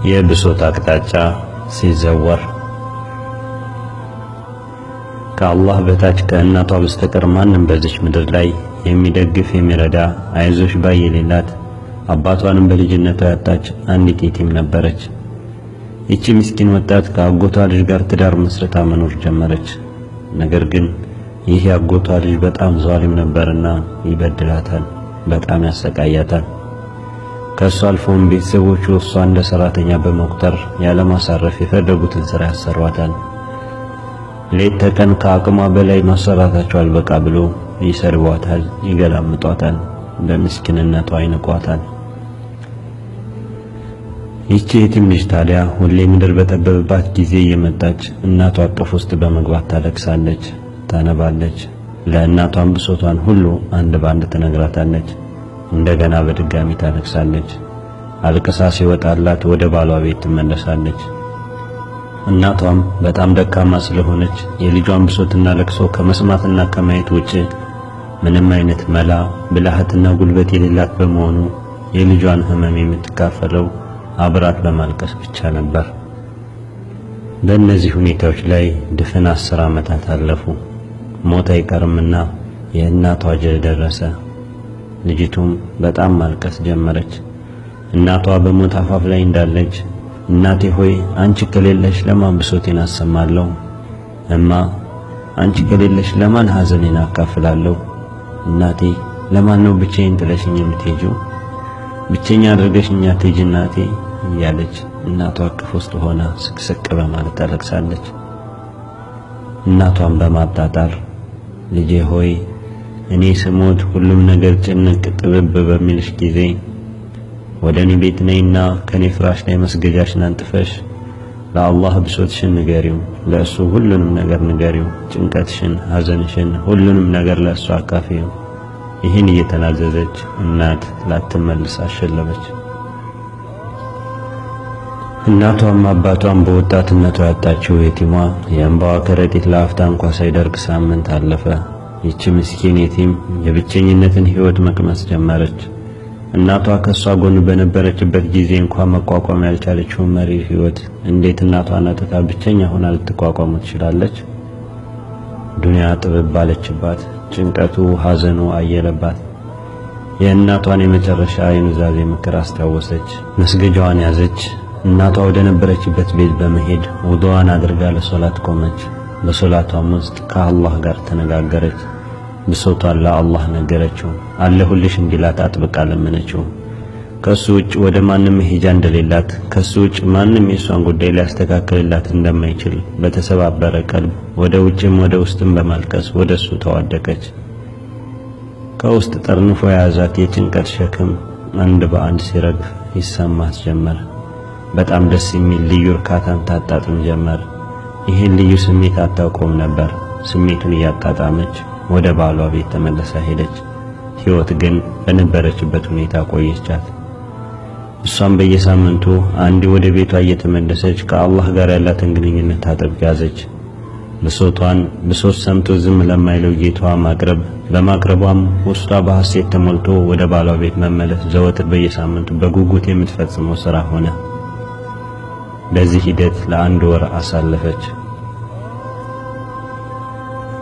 የብሶት አቅጣጫ ሲዘወር። ከአላህ በታች ከእናቷ በስተቀር ማንም በዚች ምድር ላይ የሚደግፍ የሚረዳ አይዞሽ ባይ የሌላት አባቷንም በልጅነቷ ያጣች አንዲት የቲም ነበረች። ይቺ ምስኪን ወጣት ከአጎቷ ልጅ ጋር ትዳር መስርታ መኖር ጀመረች። ነገር ግን ይህ የአጎቷ ልጅ በጣም ዛሊም ነበርና ይበድላታል፣ በጣም ያሰቃያታል። ከእሱ አልፎም ቤተሰቦቹ እሷ እንደ ሰራተኛ በመቁጠር ያለማሳረፍ የፈለጉትን ስራ ያሰሯታል። ሌት ተቀን ከአቅሟ በላይ ማሰራታቸው አልበቃ ብሎ ይሰድቧታል፣ ይገላምጧታል፣ በምስኪንነቷ ይንቋታል። ይቺ የቲም ልጅ ታዲያ ሁሌ ምድር በጠበበባት ጊዜ እየመጣች እናቷ እቅፍ ውስጥ በመግባት ታለቅሳለች፣ ታነባለች። ለእናቷም ብሶቷን ሁሉ አንድ ባንድ ትነግራታለች። እንደገና በድጋሚ ታለቅሳለች። አልቅሳ ሲወጣላት ወደ ባሏ ቤት ትመለሳለች። እናቷም በጣም ደካማ ስለሆነች የልጇን ብሶትና ለቅሶ ከመስማትና ከማየት ውጭ ምንም አይነት መላ ብልሃትና ጉልበት የሌላት በመሆኑ የልጇን ሕመም የምትካፈለው አብራት በማልቀስ ብቻ ነበር። በእነዚህ ሁኔታዎች ላይ ድፍን 10 ዓመታት አለፉ። ሞት አይቀርምና የእናቷ አጀል ደረሰ። ልጅቱም በጣም ማልቀስ ጀመረች። እናቷ በሞት አፋፍ ላይ እንዳለች እናቴ ሆይ አንቺ ከሌለሽ ለማን ብሶቴን አሰማለሁ? እማ አንቺ ከሌለሽ ለማን ሐዘኔን አካፍላለሁ? እናቴ ለማን ነው ብቻዬን ጥለሽኝ የምትሄጂው? ብቸኛ አድርገሽኝ አትሂጂ እናቴ እያለች እናቷ እቅፍ ውስጥ ሆና ስቅስቅ በማለት ታለቅሳለች። እናቷን በማጣጣር ልጄ ሆይ እኔ ስሞት ሁሉም ነገር ጭንቅ ጥብብ በሚልሽ ጊዜ ወደ እኔ ቤት ነይና ከኔ ፍራሽ ላይ መስገጃሽን አንጥፈሽ ለአላህ ብሶትሽን ንገሪው፣ ለእሱ ሁሉንም ነገር ንገሪው፣ ጭንቀትሽን፣ ሐዘንሽን፣ ሁሉንም ነገር ለእሱ አካፊው። ይህን እየተናዘዘች እናት ላትመልስ አሸለበች። እናቷም አባቷም በወጣትነቷ ያጣችው የቲሟ የእንባዋ ከረጢት ለአፍታ እንኳ ሳይደርቅ ሳምንት አለፈ። ይቺ ምስኪን የቲም የብቸኝነትን ሕይወት መቅመስ ጀመረች። እናቷ ከሷ ጎን በነበረችበት ጊዜ እንኳ መቋቋም ያልቻለችውን መሪር ሕይወት እንዴት እናቷን አጥታ ብቸኛ ሆና ልትቋቋሙ ትችላለች? ዱንያ ጥብብ ባለችባት፣ ጭንቀቱ ሐዘኑ አየለባት። የእናቷን የመጨረሻ የኑዛዜ ምክር አስታወሰች። መስገጃዋን ያዘች። እናቷ ወደ ነበረችበት ቤት በመሄድ ውዱዋን አድርጋ ለሶላት ቆመች። በሶላቷም ውስጥ ከአላህ ጋር ተነጋገረች። ብሶቷን ለአላህ ነገረችው። አለሁልሽ እንዲላት አጥብቃ ለመነችው። ከሱ ውጭ ወደ ማንም መሄጃ እንደሌላት፣ ከሱ ውጭ ማንም የሷን ጉዳይ ሊያስተካክልላት እንደማይችል በተሰባበረ ቀልብ ወደ ውጭም ወደ ውስጥም በማልቀስ ወደ እሱ ተዋደቀች። ከውስጥ ጠርንፎ የያዛት የጭንቀት ሸክም አንድ በአንድ ሲረግፍ ይሰማት ጀመር። በጣም ደስ የሚል ልዩ እርካታን ታጣጥም ጀመር። ይህን ልዩ ስሜት አታውቀውም ነበር። ስሜቱን እያጣጣመች ወደ ባሏ ቤት ተመለሳ ሄደች። ሕይወት ግን በነበረችበት ሁኔታ ቆየቻት። እሷም በየሳምንቱ አንዴ ወደ ቤቷ እየተመለሰች ከአላህ ጋር ያላትን ግንኙነት ታጠብቅ ያዘች። ብሶቷን ብሶት ሰምቶ ዝም ለማይለው ጌታዋ ማቅረብ በማቅረቧም ውስጧ በሐሴት ተሞልቶ ወደ ባሏ ቤት መመለስ ዘወትር በየሳምንቱ በጉጉት የምትፈጽመው ሥራ ሆነ። በዚህ ሂደት ለአንድ ወር አሳለፈች።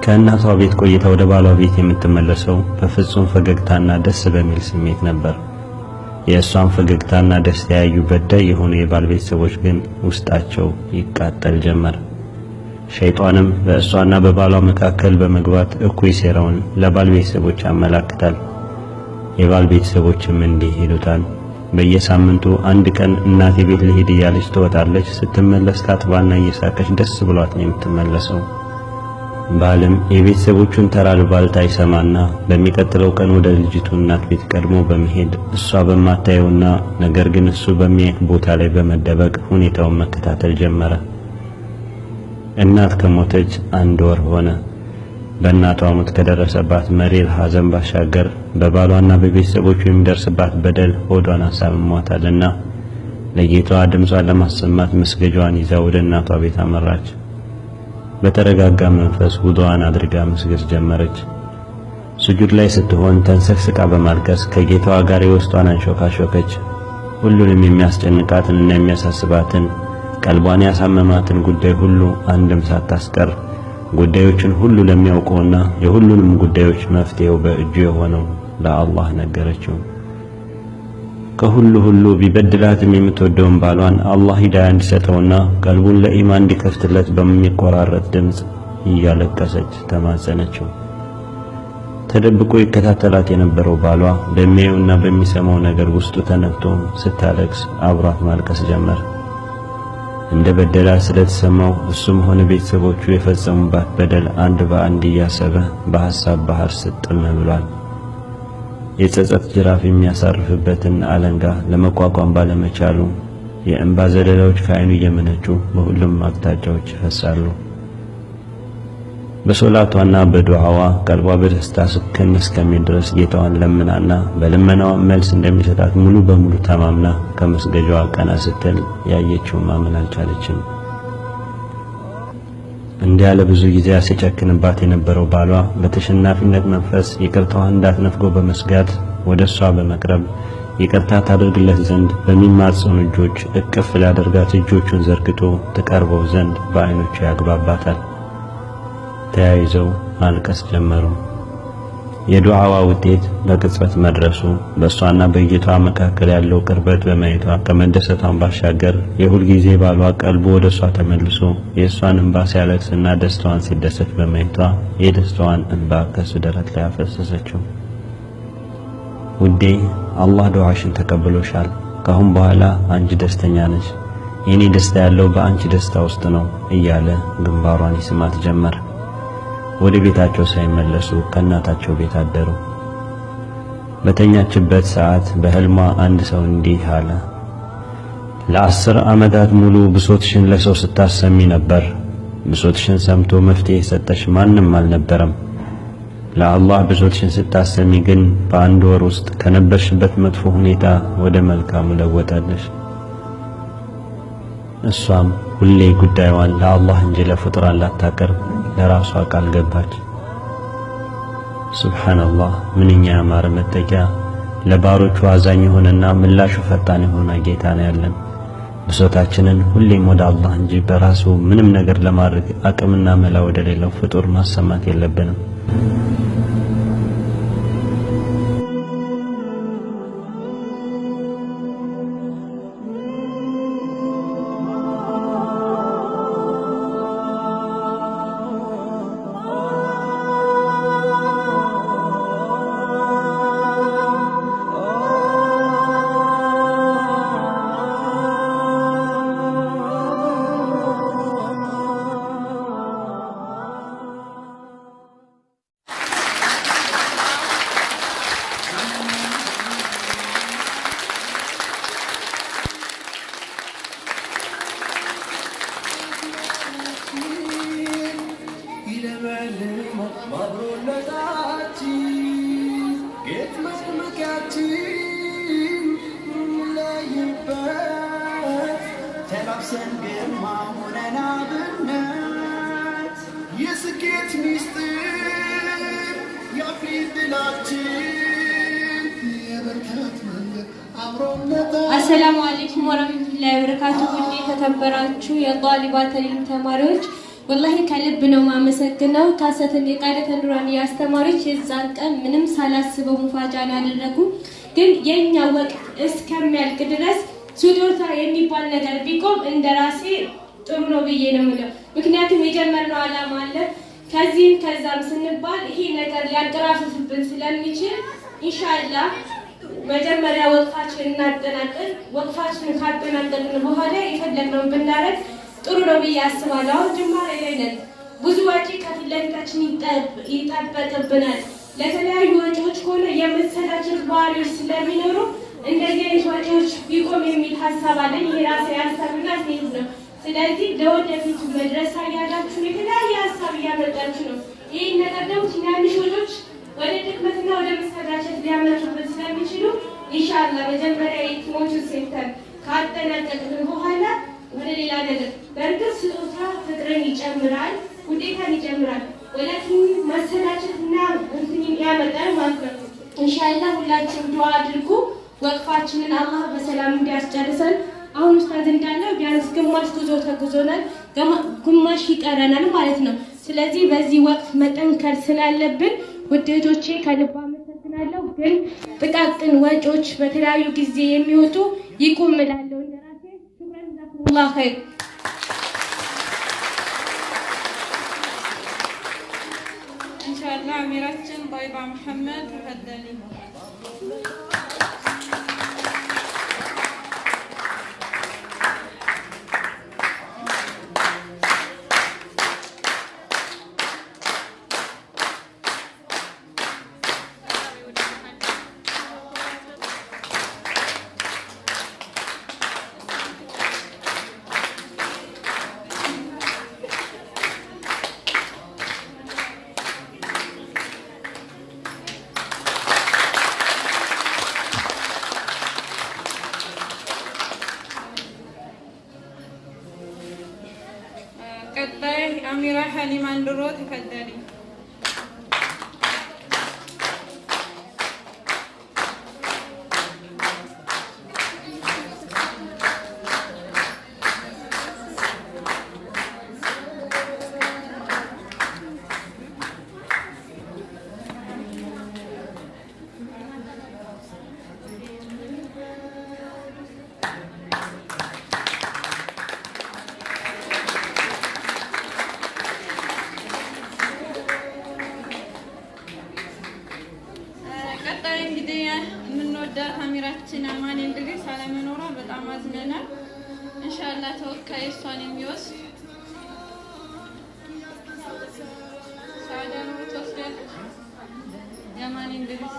ከእናቷ ቤት ቆይታ ወደ ባሏ ቤት የምትመለሰው በፍጹም ፈገግታና ደስ በሚል ስሜት ነበር። የእሷን ፈገግታና ደስታ ያዩ በዳይ የሆኑ የባል ቤተሰቦች ግን ውስጣቸው ይቃጠል ጀመር። ሸይጣንም በእሷና በባሏ መካከል በመግባት እኩይ ሴራውን ለባል ቤተሰቦች ያመላክታል። የባል ቤተሰቦችም እንዲህ ይሉታል። በየሳምንቱ አንድ ቀን እናቴ ቤት ልሂድ እያለች ትወጣለች። ስትመለስ ታጥባና እየሳቀች ደስ ብሏት ነው የምትመለሰው። ባልም የቤተሰቦቹን ተራ አሉባልታ ይሰማና በሚቀጥለው ቀን ወደ ልጅቱ እናት ቤት ቀድሞ በመሄድ እሷ በማታየውና ነገር ግን እሱ በሚያየት ቦታ ላይ በመደበቅ ሁኔታውን መከታተል ጀመረ። እናት ከሞተች አንድ ወር ሆነ። በእናቷ ሞት ከደረሰባት መሪር ሐዘን ባሻገር በባሏና በቤተሰቦቹ የሚደርስባት በደል ሆዷን አሳምሟታልና ለጌታዋ ድምጿን ለማሰማት መስገጃዋን ይዛ ወደ እናቷ ቤት አመራች። በተረጋጋ መንፈስ ውዱዋን አድርጋ መስገድ ጀመረች። ስጁድ ላይ ስትሆን ተንሰቅስቃ በማልቀስ ከጌታዋ ጋር የውስጧን አንሾካሾከች። ሁሉንም የሚያስጨንቃትንና የሚያሳስባትን ቀልቧን ያሳመማትን ጉዳይ ሁሉ አንድም ሳታስቀር ጉዳዮችን ሁሉ ለሚያውቀውና የሁሉንም ጉዳዮች መፍትሄው በእጁ የሆነው ለአላህ ነገረችው። ከሁሉ ሁሉ ቢበድላትም የምትወደውን ባሏን አላህ ሂዳያ እንዲሰጠውና ቀልቡን ለኢማን እንዲከፍትለት በሚቆራረጥ ድምፅ እያለቀሰች ተማጸነችው። ተደብቆ ይከታተላት የነበረው ባሏ በሚያየውና በሚሰማው ነገር ውስጡ ተነክቶ ስታለቅስ አብሯት ማልቀስ ጀመር። እንደ በደላት ስለተሰማው እሱም ሆነ ቤተሰቦቹ የፈጸሙባት በደል አንድ በአንድ እያሰበ በሐሳብ ባህር ስጥም ብሏል። የጸጸት ጅራፍ የሚያሳርፍበትን አለንጋ ለመቋቋም ባለመቻሉ የእንባ ዘለላዎች ከዓይኑ እየመነጩ በሁሉም አቅጣጫዎች ይፈሳሉ። በሶላቷና በዱዓዋ ቀልቧ በደስታ ስክን እስከሚል ድረስ ጌታዋን ለምናና በልመናዋ መልስ እንደሚሰጣት ሙሉ በሙሉ ተማምና ከመስገጃዋ ቀና ስትል ያየችውን ማመን አልቻለችም። እንዲህ ያለ ብዙ ጊዜ ሲጨክንባት የነበረው ባሏ በተሸናፊነት መንፈስ ይቅርታዋን እንዳትነፍገው በመስጋት ወደ እሷ በመቅረብ ይቅርታ ታደርግለት ዘንድ በሚማጸኑ እጆች እቅፍ ሊያደርጋት እጆቹን ዘርግቶ ትቀርበው ዘንድ በዓይኖቹ ያግባባታል። ተያይዘው ማልቀስ ጀመሩ። የዱዓዋ ውጤት በቅጽበት መድረሱ በእሷና በጌታዋ መካከል ያለው ቅርበት በማየቷ ከመደሰቷን ባሻገር የሁልጊዜ ባሏ ቀልቡ ወደ እሷ ተመልሶ የእሷን እንባ ሲያለቅስና ደስታዋን ሲደሰት በማየቷ የደስታዋን እንባ ከሱ ደረት ላይ አፈሰሰችው። ውዴ፣ አላህ ዱዓሽን ተቀብሎሻል። ካሁን በኋላ አንቺ ደስተኛ ነሽ። የኔ ደስታ ያለው በአንቺ ደስታ ውስጥ ነው እያለ ግንባሯን ይስማት ጀመር። ወደ ቤታቸው ሳይመለሱ ከእናታቸው ቤት አደሩ። በተኛችበት ሰዓት በህልሟ አንድ ሰው እንዲህ አለ። ለ10 ዓመታት ሙሉ ብሶትሽን ለሰው ስታሰሚ ነበር። ብሶትሽን ሰምቶ መፍትሄ የሰጠሽ ማንም አልነበረም። ለአላህ ብሶትሽን ስታሰሚ ግን በአንድ ወር ውስጥ ከነበርሽበት መጥፎ ሁኔታ ወደ መልካሙ ለወጠልሽ። እሷም ሁሌ ጉዳዩን ለአላህ እንጂ ለፍጡራን ላታቀርብ ለራሷ ቃል ገባች። ሱብሃንአላህ፣ ምንኛ ያማረ መጠጊያ! ለባሮቹ አዛኝ የሆነና ምላሹ ፈጣን የሆነ ጌታ ነው ያለን። ብሶታችንን ሁሌም ወደ አላህ እንጂ በራሱ ምንም ነገር ለማድረግ አቅምና መላ ወደሌለው ፍጡር ማሰማት የለብንም። አሰላሙ አለይኩም ወራህመቱላሂ ወበረካቱ። ውድ የተከበራችሁ የጧሊባት ዒልም ተማሪዎች ወላሂ ከልብ ነው ማመሰግነው። ካሰተን የቃለተ ኑራን ያስተማሪዎች የዛን ቀን ምንም ሳላስበው ሙፋጃን ያደረጉ፣ ግን የኛ ወቅት እስከሚያልቅ ድረስ ስጦታ የሚባል ነገር ቢቆም እንደራሴ ጥሩ ነው ብዬ ነው የምለው። ምክንያቱም የጀመርነው ዓላማ አለ። ከዚህም ከዛም ስንባል ይሄ ነገር ሊያንቀራፍፍብን ስለሚችል ኢንሻአላህ መጀመሪያ ወቅፋችንን እናጠናቅቅ። ወቅፋችንን ካጠናቀቅን በኋላ የፈለግነውን ብናረግ ጥሩ ነው ብዬ አስባለሁ። አሁን ጅማሬ ላይ ነን። ብዙ ወጪ ከፊት ለፊታችን ይጠበቅብናል። ለተለያዩ ወጪዎች ከሆነ የመሰላቸት ባህሪዎች ስለሚኖሩ እንደዚህ አይነት ወጪዎች ቢቆም የሚል ሀሳብ አለኝ። ይሄ ራሴ ሀሳብና ሴት ነው። ስለዚህ ለወደፊቱ መድረሳ እያላችሁ የተለያየ ሀሳብ እያመጣችሁ ነው። ይህን ነገር ደግሞ ትናንሽ ወጪዎች ወደ ድክመትና ወደ መሰላቸት ሊያመጡብን ስለሚችሉ ኢንሻአላህ መጀመሪያ የቲሞቹን ሴክተር ካጠናቀቅን በኋላ ወደ ሌላ ነገር። በእርግጥ ስጦታ ፍቅርን ይጨምራል፣ ውዴታን ይጨምራል። ወላኪን መሰላቸትና እንትን ያመጣል ማለት ነው። ኢንሻአላህ ሁላችሁም ዱዓ አድርጉ። ወቅፋችንን አላህ በሰላም እንዲያስጨርሰን። አሁን ኡስታዝ እንዳለው ቢያንስ ግማሽ ጉዞ ተጉዞናል፣ ግማሽ ይቀረናል ማለት ነው። ስለዚህ በዚህ ወቅት መጠንከር ስላለብን ውድ እህቶቼ ከልብ አመሰግናለሁ። ግን ጥቃቅን ወጪዎች በተለያዩ ጊዜ የሚወጡ ይቁም እላለሁ እንደራሴ። شكرا جزاكم الله خير። ኢንሻአላህ አሚራችን ጣይባ መሐመድ تفضلي። ቀጣይ አሚራ ሀሊማ አንድሮ تفضلي። ቀጣይ እንግዲህ የምንወዳት አሚራችን አማን እንድሪስ አለመኖሯ በጣም አዝነናል። ኢንሻአላህ ተወካይ እሷን የሚወስድ ሳዳ ኑሩ ትወስዳለች። የአማን እንድሪስ